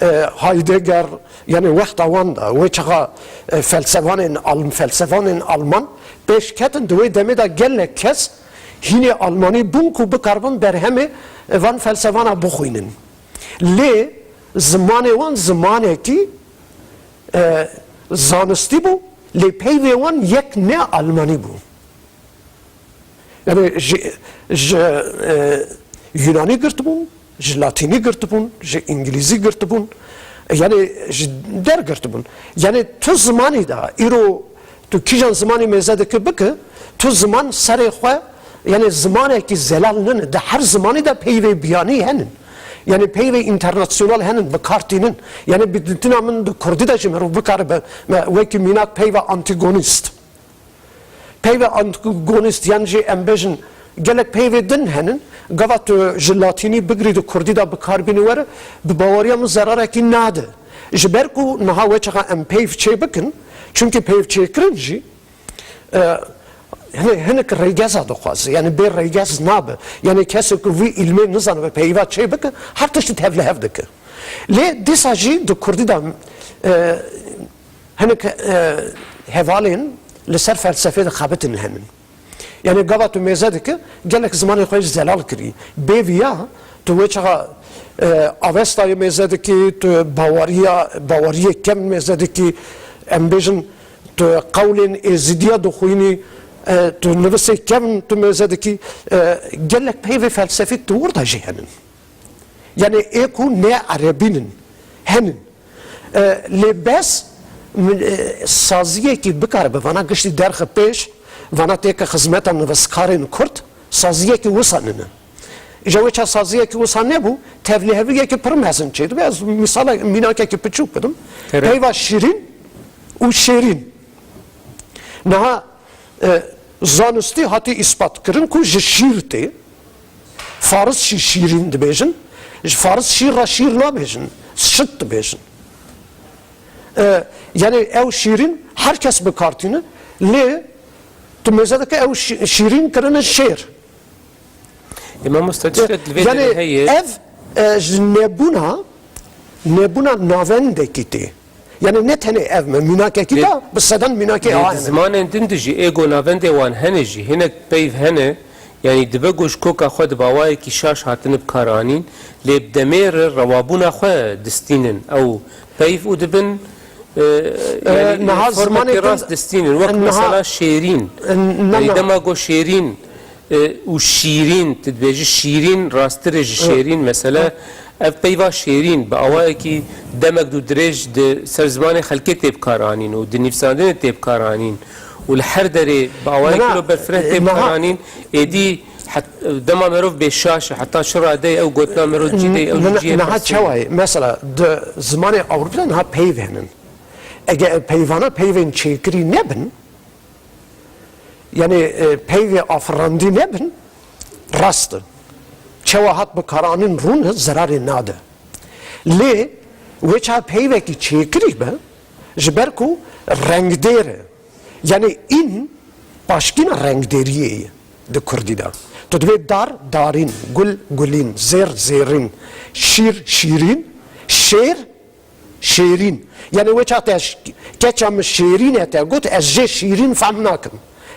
e, Heidegger, yani wexta wan de, wê çaxa, e, felsevanên Al-, felsevanên Alman pêş ketin, di wê demê de gelek kes hînê Almanî bûn ku bikaribin berhemê, e, van felsevana bixwînin. Lê zimanê wan zimanekî, e, zanistî bû, lê peyvê wan yek ne Almanî bû. Yani ji, ji, e, Yunanî girtibûn, ji Latînî girtibûn, ji Îngilîzî girtibûn, yani ji der girtibûn. Yani tu zimanî de îro tu kîjan zimanî mêze dike bike, tu ziman serê xwe, yani zimanekî zelal nine. Di her zimanî de peyvê biyanî henin. Yani peyvê înternasyonal henin, bi kar tînin. Yani bi dîtina min di kurdî de jî mirov bikaribe, me, wekî mînak peyva antagonîst. Peyvê antagonîst yan jî em bêjin gelek peyvê din henin, gava tu ji latînî bigirî di kurdî de bi kar bînî were, bi baweriya min zerarekî nade. Ji ber ku niha wê çaxa em peyv çê bikin, çunkî peyv çêkirin jî, e, hin-, hinek rêgeza dixwaze. Yani bê rêgez nabe. Yani kesê ku vî îlmê nizanibe peyva çê bike, her tiştî tevlihev dike. Lê dîsa jî di kurdî de, e, hinek, e, hevalên li ser felsefê dixebitin henin. Yani gava tu mêze dike, gelek zimanê xwe jî zelal kirî. Bê viya, tu wê çaxa, e, Avestayê mêze dikî, tu baweriya, baweriyê kevn mêze dikî, em bêjin, tu qewlên êzidiya dixwînî, e, tu nivisê kevn tu mêze dikî, e, gelek peyvê felsefîk tu wir de jî henin. Yani ê ku ne erebîn in, henin. E, lê bes, min, e, saziyekî bikaribe vana giştî derxe pêş, vana têke xizmeta niviskarên kurd, saziyekî wisa nine. Îja wê çax saziyekî wisa nebû, tevliheviyekî pir mezin çêdibe. Ez mîsala, mînakekî piçûk bidim. Tere. Peyva şîrîn û şêrîn. Niha, e, zanistî hatî îspat kirin ku ji şîr tê. Faris jî şîrîn dibêjin. Ji faris şîr re şîr nabêjin. Şit dibêjin. E, yani ew şîrîn her kes bi kar tîne. Lê tu mêze dike ew şî-, şîrîn kirine şêr. E, mamosta, tiştek li vê Yani derê heye. Ev, e, ji nebûna, nebûna navendekî tê. Yani ne tenê ev me, mînakekî Lê de bi sedan mînakê Lê a di hene. Zimanên din de jî ê ku navendê wan hene jî, hinek peyv hene, yani dibe ku ji koka xwe di bawayekî şaş hatine bi kar anîn, lê bi demê re rewabûna xwe distînin. Ew peyv û dibin, e, E, yani niha formetê zimanê rast din distînin. Wek niha mesela şêrîn. E, na, Yani na. Dema ku şêrîn, e, û şîrîn, tu dibêjî şîrîn, rasttir e ji E. şêrîn, mesela, Ev peyva şêrîn bi awayekî demek dû dirêj di ser zimanê xelkê tê bikaranîn û di nivîsandinê tê bikaranîn û li her derê bi awayekî Mena, lo berfireh tê e, niha bikaranîn, êdî het-, dema merov bê şaş e, heta çi radeyê ew gotina merov cî deyê, ew Niha, cî yê niha pirsê. Çawa ye? Mesela di zimanê Ewropî de niha peyv henin. Ege ev peyvana peyvên çêkirî nebin, yanî, e, peyvê afirandî nebin, rast e. Çewa hat bikaranîn rûn e, zerarê nade. Lê wê çax peyvekî çêkirî be, ji ber ku rengdêr e. Yanî în paşkîna rengdêriyê ye di kurdî de. Tu dibê dar, darîn, gul, gulîn, zêr, zêrîn, şîr, şîrîn, şêr, şêrîn. Yanî wê çax te ş-, keça min şêrîn e te got, ez jê şîrîn fehm nakim.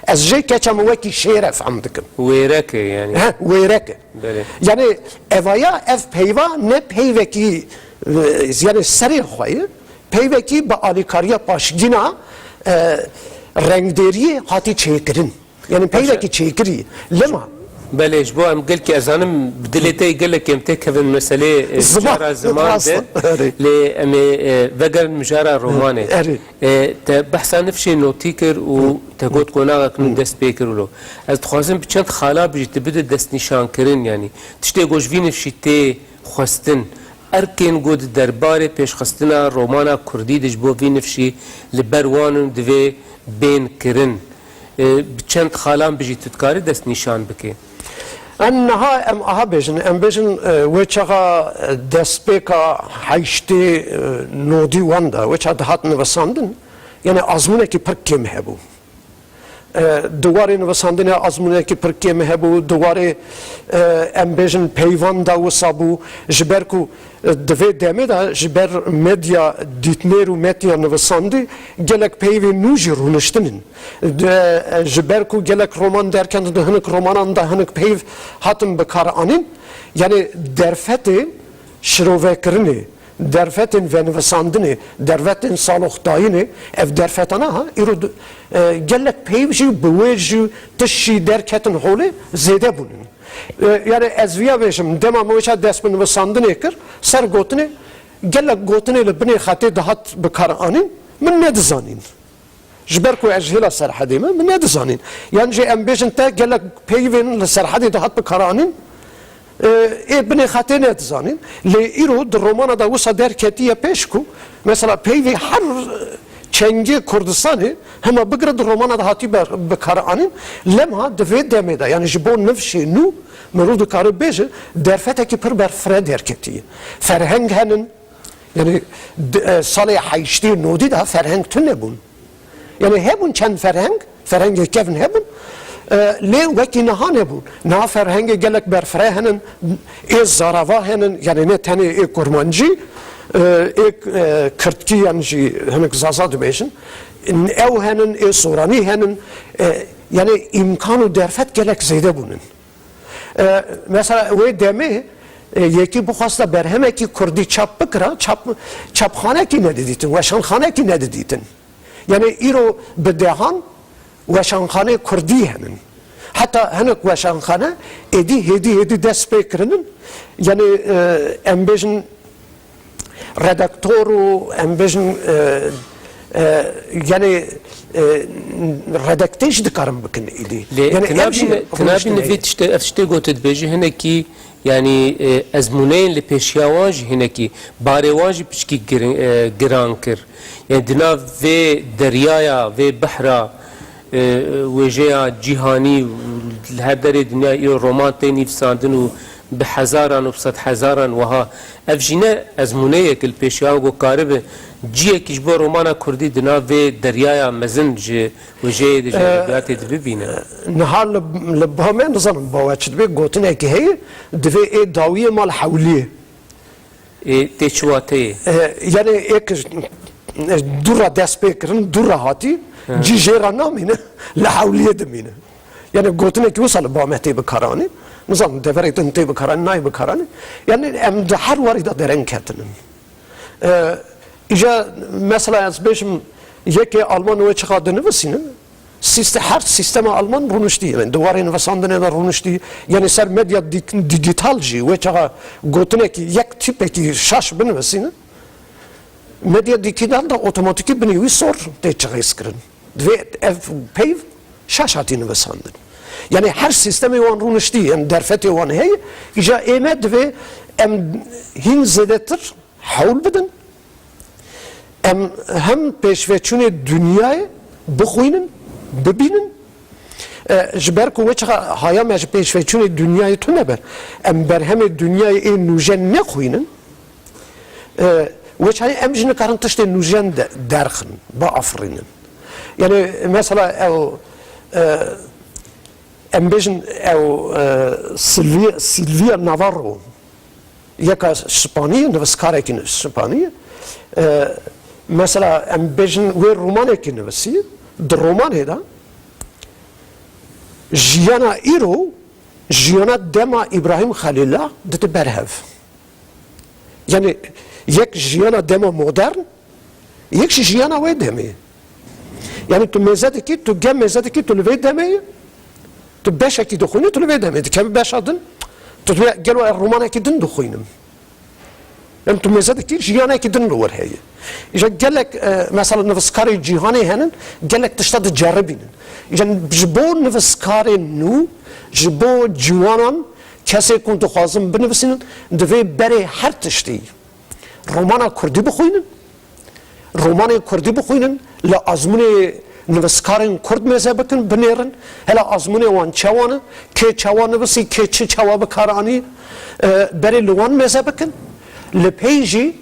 Ez jê keça min wekî şêr e fehm dikim. Wêrek e yanî. He, wêrek e. Belê. Yanî evaya ev peyva ne peyvekî, e, yanî serê xwe ye, peyvekî bi alîkariya paşgîna, e, rengdêriyê hatî çêkirin. Yanî Baş e. peyvekî çêkirî. Lema. Belê, ji bo em gelkî, ez zanim bi dilê te gelek em têkevin meselê, e, Ziman, mijara ziman rast de. e. Erê. Lê em ê, e, vegerin mijara romanê. Erê. E, te behsa nifşê notî kir û te got qonaxek nû dest pê kir wilo. Ez dixwazim bi çend xala bijî, tu bide destnîşankirin, yanî tiştê ku ji vî nifşî tê xwestin, erkên ku di derbarê pêşxistina romana kurdî de ji bo vî nifşî li ber wan in divê bên kirin. E, bi çend xalan bijî tu dikarî destnîşan bikî? Em niha em aha bêjin, em bêjin, e, wê çaxa, e, destpêka heştê, e, nodî wan de, wê çax dihat nivisandin, yanî azmûnekî pir kêm hebû. E, di warê nivisandinê azmûnekî pir kêm hebû, di warê, e, em bêjin peyvan de wisa bû, ji ber ku, e, di vê demê de ji ber medya dîtnêr û medya nivisandî gelek peyvên nû jî rûniştin in. De, e, ji ber ku gelek roman derketin, di hinek romanan de hinek peyv hatin bikaranîn, yanî derfetê şirovekirinê, derfetên venivisandinê, derfetên saloxdayînê, ev derfetana ha, îro di-, e, gelek peyv jî bi wê jî tişt jî derketin holê zêde bûnin. E, yanî ez viya bêjim, dema me wêça dest bi nivisandinê kir, ser gotinê, gelek gotinê li binê xetê dihat bikaranîn, min nedizanîn. Ji ber ku ez ji hêla Serhedê me, min nedizanîn. Yan jî em bêjin te gelek peyvên li Serhedê dihat bikaranîn, e, ê binê xetê nedizanîn. Lê îro di romana de wisa derketiye pêş ku, mesela peyvê her çengê Kurdistanê hema bigire di romana de hatî ber-, bikaranîn. Lem ha di vê demê de, yanî ji bo nifşê nû, mirov dikare bêje, derfetekî pir berfireh derketiye. Ferheng henin, Yanî, di, e, salê heştê nodî de ferheng tune bûn. Yanî, hebûn çend ferheng, ferhengê kevn hebûn, e, lê wekî niha nebûn. Niha ferhengê gelek berfireh henin, ê zarava henin, yanî ne tenê ê kurmancî, e, ê, e, kirdkî yan jî hinek zaza dibêjin. Ew henin, ê soranî henin, e, yanî îmkan û derfet gelek zêde bûnin. E, mesela wê demê, e, yekî bixwesta berhemekî kurdî çap bikira, çap, çapxanekî nedidîtin, weşanxanekî nedidîtin. Yanî îro bi dehan weşanxanê kurdî henin. Heta hinek weşanxane êdî hêdî hêdî dest pê kirinin. Yanî, e, em bêjin, redaktor û em bêjin, e, e, yanî, e, redaktê jî dikarin bikin êdî. Lê Yanî ev jî tinabîne, rûniştine tinabîne vê ye. tiştê, ev tiştê ku tu dibêjî hinekî, yanî, e, ezmûneyên li pêşiya wan jî hinekî, barê wan jî piçkî girin-, e, giran kir. Yanî di nav vê deryaya, vê behra, e, wêjeya cîhanî, li her derê dinya îro roman tê nivîsandin û bi hezaran û bi sedhezaran wiha. Ev jî ne ezmûneyek li pêşiya ku karibe ciyekî ji bo romana kurdî di nav vê deryaya mezin ji wêjeyê de, ji E, edebiyatê de bibîne. Niha li, li ba me nizanim ba we çi dibê, gotinekî heye, divê ê dawiyê mal hewliyê. Ê, tê çi wateyê? E, yanî êk, e, dû re dest pê kirin, dû re hatî, Hı. cî jê re namîne, li hewliyê dimîne. Yanî gotinekî wisa li ba me tê bikaranîn, nizanim deverê din tê bikaranîn, nayê bikaranîn. Yanî em di her warî de dereng ketinin. E, îca mesela ez bêjim, yekê Alman wê çiqa dinivisînin, Sîste-, her sîstema Alman rûniştî, yani di warê nivîsandinê de rûniştî, yani ser medya dî-, dîgîtal jî wê çaxa gotinekî yek tîpekî şaş binivîsînin, medya dîgîtal de otomatîkî binê wî sor tê çixêzkirin. Divê ev peyv şaş hatî nivîsandin. Yani her sîstemê wan rûniştî, yani derfetê wan heye, îca ê me divê em hîn zêdetir hewl bidin. Em hem pêşveçûnê dinyayê bixwînin, bibînin. E, ji ber ku wê çaxa haya me ji pêşveçûnê dinyayê tune be, em berhemê dinyayê ê nûjen nexwînin, e, wê çaxê em jî nikarin tiştê nûjen de, derxin, biafirînin. Yani mesela ew, e, em bêjin ew, e, Silvia, Silvia Navarro, yeka Spanî, nivîskarekî Spanî, e, mesela em bêjin wê romanekî nivîsî, di romanê de jiyana îro, jiyana dema Îbrahîm Xelîla dite berhev. Yani yek jiyana dema modern, yek jî jiyana wê demê. Yani tu mêze dikî, tu gem mêze dikî, tu li vê demê yî, tu beşekî dixwînî, tu li vê demê dikevî beşa din, tu dibê gelo ez romanekî din dixwînim. Yani tu mêze dikî, jiyanekî din li wir heye. Îja gelek, e, mesela nivîskarê cîhanê henin, gelek tişta diceribînin. Îja ji bo nivîskarên nû, ji bo ciwanan, kesê ku dixwazin binivîsînin, divê berê her tiştî romana kurdî bixwînin, romanên kurdî bixwînin, li azmûnê nivîskarên kurd mêze bikin, binêrin, hela azmûnê wan çawa ne, kê çawa nivîsî, kê çi çawa bi kar anî, e, berê li wan mêze bikin. Li pey jî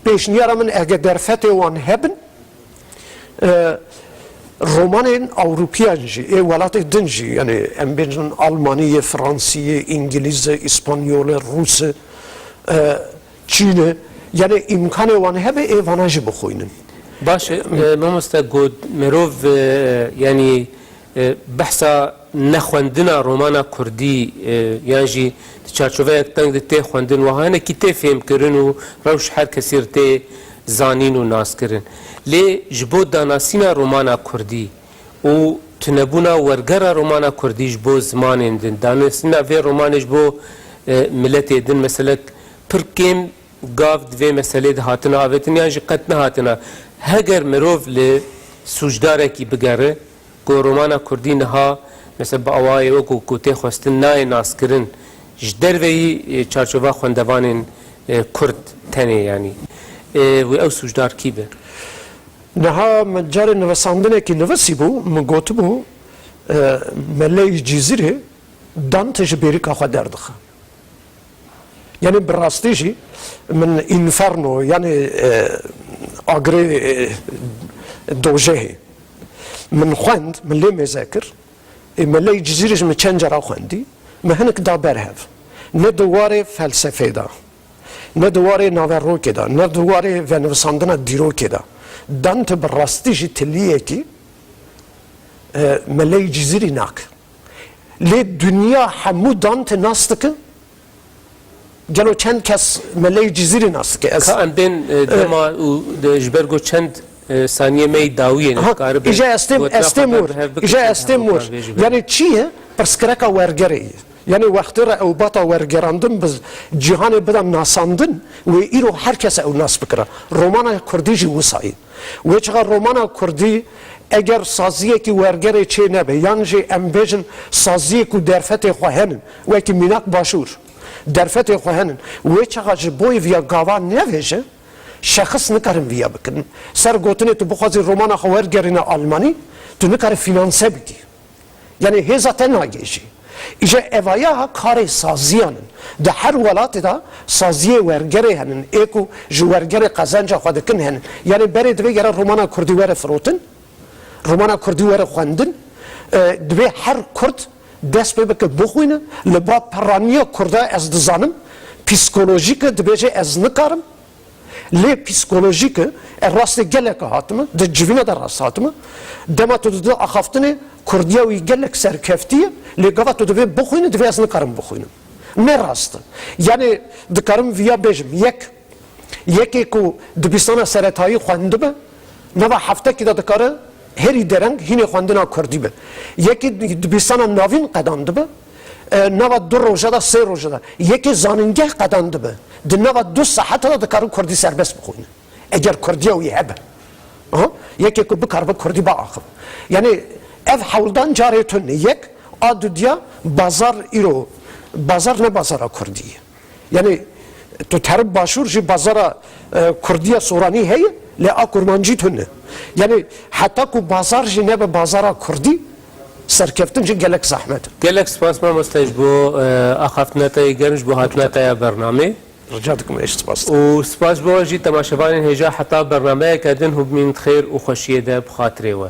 pêşniyara min, ege derfetê wan hebin, E, romanên Ewropiyan jî, ê welatê din jî, yani em bêjin Almanî ye, Fransî ye, Îngilîz e, Îspanyol e, Rûs e, e, Çîn e, yani îmkanê wan hebe ê vana jî bixwînin. Baş e, e, mamoste, got mirov, e, yani, e, behsa nexwendina romana kurdî, e, yan jî di çarçoveyek teng de tê xwendin, wiha hinekî tê fêmkirin û rewş her kesî re tê zanîn û naskirin. Lê ji bo danasîna romana kurdî û tunebûna wergera romana kurdî ji bo zimanên din, danasîna vê romanê ji bo, e, miletê din, meselek pir kêm gav di vê meselê de hatine avêtin yan jî qet nehatine. Heger mirov li sûcdarekî bigere, ku romana kurdî niha, mesela, bi awayê wekî ku tê xwestin nayê naskirin, ji derveyî, e, çarçova xwendevanên, e, kurd tenê, yanî, e, wê ew sûcdar kî be? Niha min carê nivîsandinekî nivîsîbû, min gotibû, e, Meleyî Cizîrê Dante ji bêrîka xwe derdixe. Yani bi rastî jî min Inferno, yani, e, agirê, e, dojehê min xwend, min lê mêze kir. Ê, Meleyî Cizîrê jî min çend cara xwendî. Min hinek da berhev. Ne di warê felsefê de, ne di warê naverokê de, ne di warê venivîsandina dîrokê de. Dante bi rastî jî tiliyekî, e, Meleyî Cizîrê nake. Lê dinya hemû Dante nas dike. Gelo çend kes Meleyî Cizîrê nas dike? Ez Ka em bên, e, dema û de, ji ber ku çend, e, saniyê me yî dawiyê ne, Ha, dikaribe îja ez têm, gotina ez xwe têm ber wir. bi hev bike, Îja çend ez têm hevok wir. Yanî çi ye? Pirsgirêka wergerê ye. Yanî wextê re ew bata wergerandin bi cîhanê bida nasandin, wê îro her kes ew nas bikira. Romana kurdî jî wisa ye. Wê çaxa romana kurdî eger saziyekî wergerê çê nebe, yan jî em bêjin saziyê ku derfetê xwe henin, wekî mînak başûr, derfetê xwe henin, wê çaxa ji bo viya gava nevêje, şexis nikarin viya bikin. Ser gotinê tu bixwazî romana xwe wergerîne Almanî, tu nikare fînanse bikî. Yanî hêza te nagêjî. Îja evaya ha karê saziyan in. Di her welatê de saziyê wergerê henin, ê ku ji wergerê qezenca xwe dikin henin. Yanî berê divê gere romana kurdî were firotin, romana kurdî were xwendin. E, divê her kurd dest pê bike bixwîne. Li ba peraniya kurda ez dizanim, psîkolojîk e, dibêje ez nikarim. Lê psîkolojîk e, e, rastê gelek hatime, di civîna de rast hatime. Dema tu dide axaftinê, kurdiya wî gelek serkeftî ye, lê gava tu divê bixwînî, divê ez nikarim bixwînim. Ne rast e. Yanî dikarim viya bêjim, yek, yekê ku dibistana seretayî xwendibe, nava heftekî de dikare Herî dereng hînê xwendina kurdî be. Yekî dibistana navîn qedandibe, e, nava du roja de, sê roja de. Yekî zanîngeh qedandibe. Di nava du saete de dikare kurdî serbest bixwîne. Eger kurdiya wî hebe. Aha. Yekê ku bikaribe kurdî biaxive. Yanî ev hewldan carê tune. Yek, a dudiya bazar îro, bazar ne bazara kurdî ye. Yanî tu terib başûr jî bazara, e, kurdiya soranî heye, lê a kurmancî tune. Yanî heta ku bazar jî nebe bazara kurdî, serkeftin jî gelek zehmet e. Gelek spas mamoste ji bo, e, axaftina te yê germ, ji bo hatina te ya bernamê. Rica dikim, ez spas dikim. Û spas ji bo we jî temaşevanên hêja, heta bernameyeke din hûn bimînin di xêr û xweşiyê de bi xatirê we.